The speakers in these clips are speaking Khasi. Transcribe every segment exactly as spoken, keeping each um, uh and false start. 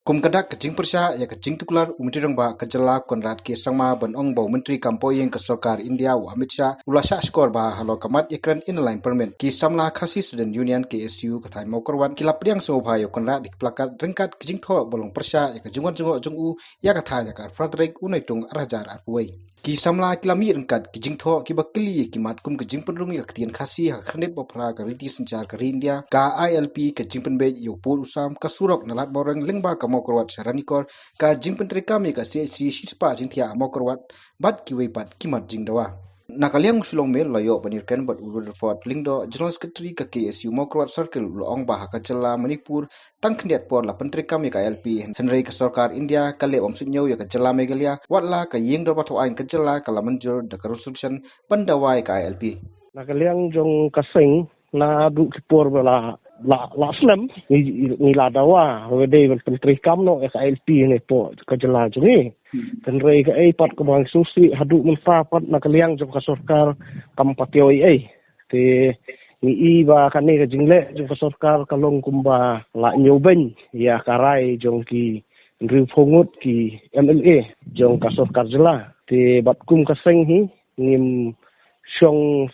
Kum ka dak ka jingpyrshah ïa ka jingtuklar u Myntri Rangbah ka jylla Conrad K Sangma ban ong ba u Myntri kam poh ïing ka sorkar India u Amit Shah u la shah shkor bha halor ka mat ïakren Inner Line Permit. Ki samla Khasi Student Union K S U ka thaiñ Mawkyrwat ki la pdiang sngewbha ïa u Conrad da ki plakat ryngkat ka jingthoh ba long pyrshah ïa ka jingwan jngoh jong u ïa ka thaiñ ha ka arphew phra tarik u Naitung arhajar arphew wei. Ki samla ki la mih ryngkat ki jingthoh kiba kylli ïa ki mat kum ka jingpynrung ïa ka ktien Khasi ha ka khyrnit ba phra ka riti synshar ka ri India, ka I L P, ka jingpynbeit ïa u pud u sam, ka surok na Lad Bawreng lyngba ka Mawkyrwat sha Ranikor, ka jingpyntreikam ïa ka C H C shispah jingthiah ha Mawkyrwat bad kiwei pat ki mat jingdawa. Na ka liang u Shillong Mail la ïoh ban ïakren bad u Rutherford Lyngdoh, General Secretary ka K S U Mawkyrwat Circle, u la ong ba ha ka jylla Manipur tang khyndiat por la pyntreikam ïa ka I L P, hynrei ka sorkar India ka leh bym suidñiew ïa ka jylla Meghalaya, wat la ka ïing dorbar thaw aiñ ka jylla ka la mynjur da ka resolution ban dawa ïa ka I L P. Na ka liang jong ka seng, naduh ki por ba la, la, la slem, ngi, ngi la dawa, haba dei ban pyntreikam noh ïa ka I L P ne poh ka jylla jong ngi. Hmm. Hynrei kaei pat kumba ngi sngewsih haduh mynta pat na ka liang jong ka sorkar kam pat ïoh ei ei. Te ngi i ba kane ka jingleh jong ka sorkar ka long kumba la ñiewbeiñ ïa ka rai jong ki hynriewphew ngut ki M L A jong ka sorkar jylla. Te bad kum ka seng hi ngim shong,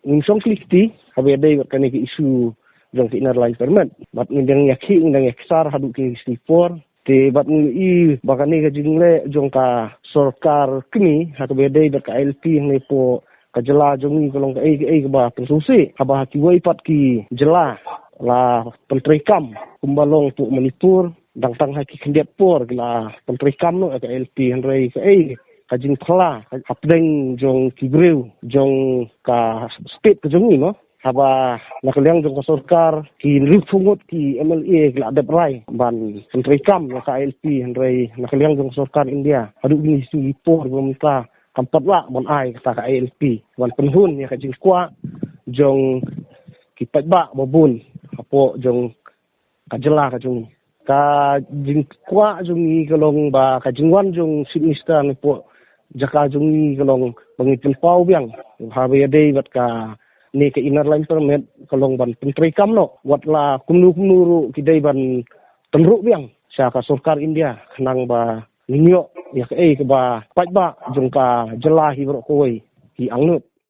ngim shong khlieh kti haba ïadei bad kane ka issue jong ka Inner Line Permit. Bad ngi dang ïakhih, ngi dang ïaksar haduh kine ki sngi por. Te bad ngi i ba kane ka jingleh jong ka sorkar kmie ha kaba ïadei bad ka I L P hangne poh ka jylla jong ngi ka long kaei kaei kaba pynsngewsih. Haba ha kiwei pat ki jylla la pyntreikam kumba long poh Manipur, dang tang ha ki khyndiat por ki la pyntreikam noh ïa ka I L P, hynrei kaei ka jingphylla hapdeng jong ki briew jong ka state ka jong ngi, mo? Haba na ka liang jong ka sorkar ki hynriewphew ngut ki M L A ki la dep rai ban pyntreikam ïa ka I L P, hynrei na ka liang jong ka sorkar India haduh kine ki sngi ki por ba mynta kam pat lah ban ai kata ka I L P ban pynhun ïa ka jingkwah jong ki paidbah ba bun hapoh jong ka jylla ka jong ngi. Ka jingkwah jong ngi ka long ba ka jingwan jong Chief Minister ne poh jaka jong ngi ka long ba ngin pynpaw biang haba ïadei bad kane ka Inner Line Permit, ka long ban pyntreikam noh, wat la kumno kumno ruh ki dei ban pynrung biang sha ka sorkar India khnang ba ngin ïoh ïa kaei kaba paidbah jong ka jylla hi baroh kawei ki angnud.